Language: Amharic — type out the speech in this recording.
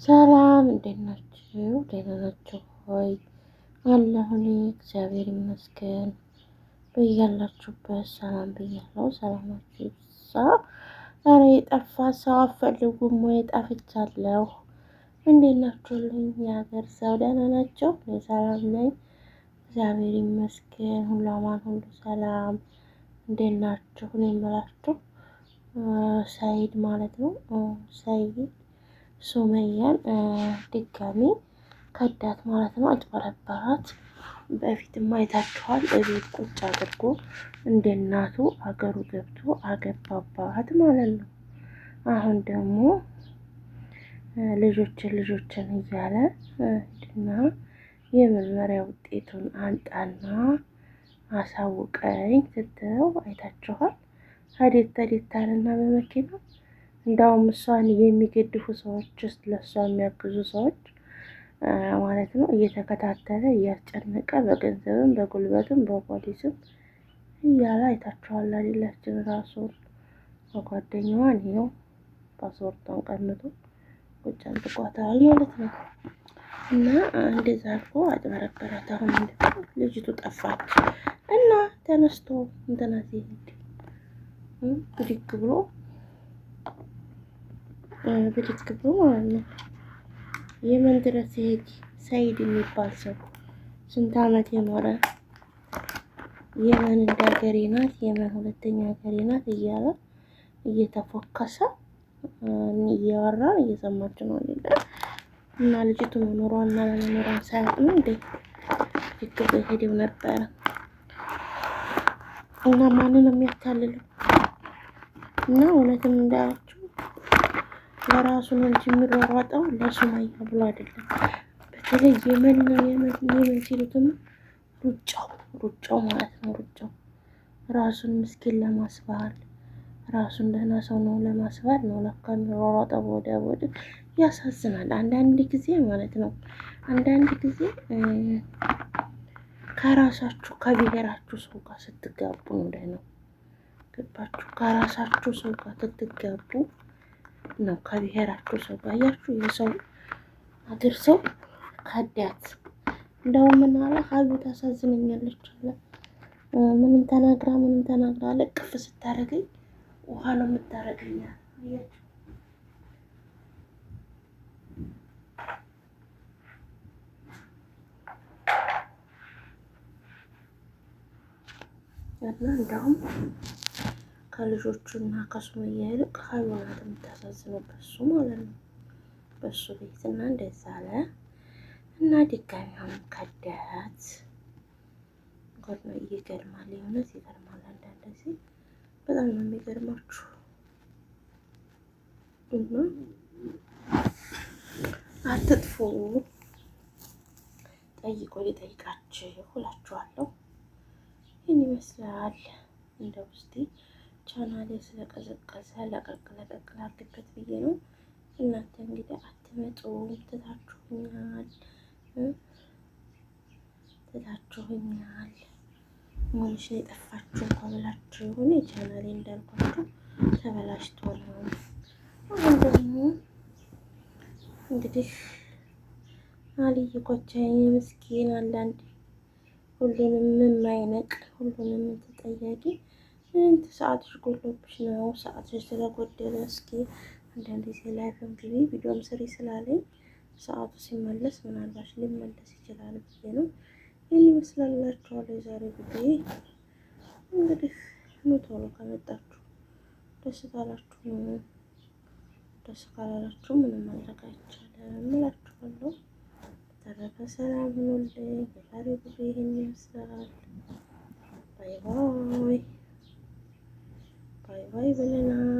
ሰላም እንዴት ናችሁ? ደህና ናችሁ ወይ? አለሁ እኔ እግዚአብሔር ይመስገን። በያላችሁበት ሰላም ብያለሁ። ሰላማችሁ ይብዛ። ኧረ የጠፋ ሰው አትፈልጉም ወይ? ጠፍቻለሁ። እንዴት ናችሁልኝ? የሀገር ሰው ደህና ናቸው? እኔ ሰላም ነኝ፣ እግዚአብሔር ይመስገን። ሁሉ አማን፣ ሁሉ ሰላም። እንዴት ናችሁ? እኔ የምላችሁ ሰይድ ማለት ነው። ሰይድ ሱመያን ድጋሚ ከዳት ማለት ነው። አጭበረበራት። በፊትም አይታችኋል። እቤት ቁጭ አድርጎ እንደ እናቱ አገሩ ገብቶ አገባባት ማለት ነው። አሁን ደግሞ ልጆችን ልጆችን እያለ ሂድና የምርመሪያ ውጤቱን አንጣና አሳውቀኝ ስትለው አይታችኋል። ሀዴት ሀዴት አለና በመኪና እንዳውም እሷን የሚገድፉ ሰዎች ለእሷ የሚያግዙ ሰዎች ማለት ነው እየተከታተለ እያስጨነቀ በገንዘብም በጉልበትም በፖሊስም እያለ አይታችኋል። አይደላችን ራሱን በጓደኛዋን ይኸው ፓስፖርቷን ቀምቶ ቁጭ አንጥቋታል ማለት ነው። እና እንደዛ አድርጎ አጭበረበራት። አሁን ልጅቱ ጠፋች እና ተነስቶ እንትና ሲሄድ ብድግ ብሎ ብድግ ብሎ ማለት ነው የመን ድረስ ሲሄድ ሰይድ የሚባል ሰው ስንት ዓመት የኖረ የመን እንደ ሀገሬ ናት፣ የመን ሁለተኛ ሀገሬ ናት እያለ እየተፎከሰ እያወራን እየሰማችሁ ነው አይደለ? እና ልጅቱ መኖሯን እና ለመኖሯን ሳያውቅ ነው እንዴ ብድግ ብሎ ሄደው ነበረ። እና ማንን ነው የሚያታልለው? እና እውነትም እንዳያችሁ ለራሱ ነው እንጂ የሚሯሯጠው ለሱማያ ብሎ አይደለም። በተለይ የመን የመን የመን ሲሉትም ሩጫው ሩጫው ማለት ነው። ሩጫው ራሱን ምስኪን ለማስባል ራሱን ደህና ሰው ነው ለማስባል ነው ለካ የሚሯሯጠው ወዲያ ወዲህ። ያሳዝናል አንዳንድ ጊዜ ማለት ነው። አንዳንድ ጊዜ ከራሳችሁ ከብሔራችሁ ሰው ጋር ስትጋቡ ነው ደህናው። ገባችሁ? ከራሳችሁ ሰው ጋር ስትጋቡ ነው ከብሔራችሁ ሰው ጋር አያችሁ። የሰው አገር ሰው ከዳት። እንደውም ምን አለ ሀዩ ታሳዝነኛለች አለ። ምንም ተናግራ ምንም ተናግራ አለ ቅፍ ስታደርገኝ ውሃ ነው የምታደርገኝ። አያችሁ እና እንደውም ከልጆቹና ከሱመያ ይልቅ ሀዩ ናት የምታሳዝነው በሱ ማለት ነው፣ በሱ ቤት እና እንደዛ አለ እና ድጋሚ አሁንም ከዳት። ጎድ ነው። ይገርማል፣ የእውነት ይገርማል። አንዳንድ ጊዜ በጣም ነው የሚገርማችሁ። እና አትጥፉ፣ ጠይቆ ሊጠይቃችሁ እላችኋለሁ። ይህን ይመስላል እንደ ውስጤ ቻናሌ ስለቀዘቀዘ ለቀቅ ለቀቅ ላድርግበት ብዬ ነው። እናንተ እንግዲህ አትመጡም፣ ትታችሁኛል ትታችሁኛል። ሞንሽ ነው የጠፋችሁ እንኳ ብላችሁ የሆነ የቻናሌ እንዳልኳችሁ ተበላሽቶ ነው። አሁን ደግሞ እንግዲህ አልይ ኮቻዬ ምስኪን አንዳንድ ሁሉንም የማይነቅ ሁሉንም ተጠያቂ እንት ሰዓትሽ ጎሎብሽ ነው። ሰዓትሽ ስለጎደለ እስኪ አንዳንድ ጊዜ live ም ግቢ ቪዲዮም ስሪ ስላለኝ ሰዓቱ ሲመለስ ምናልባት ሊመለስ ይችላል ብዬ ነው። ይህን ይመስላላችኋለሁ የዛሬ ቪዲዮ። እንግዲህ ኑ ቶሎ ከመጣችሁ ደስ ካላችሁ ነው፣ ደስ ካላላችሁ ምንም ማድረግ አይቻልም እላችኋለሁ። በተረፈ ሰላም ሁኑልኝ። የዛሬ ቪዲዮ ይህን ይመስላል። Bye bye bye bye ብለናል።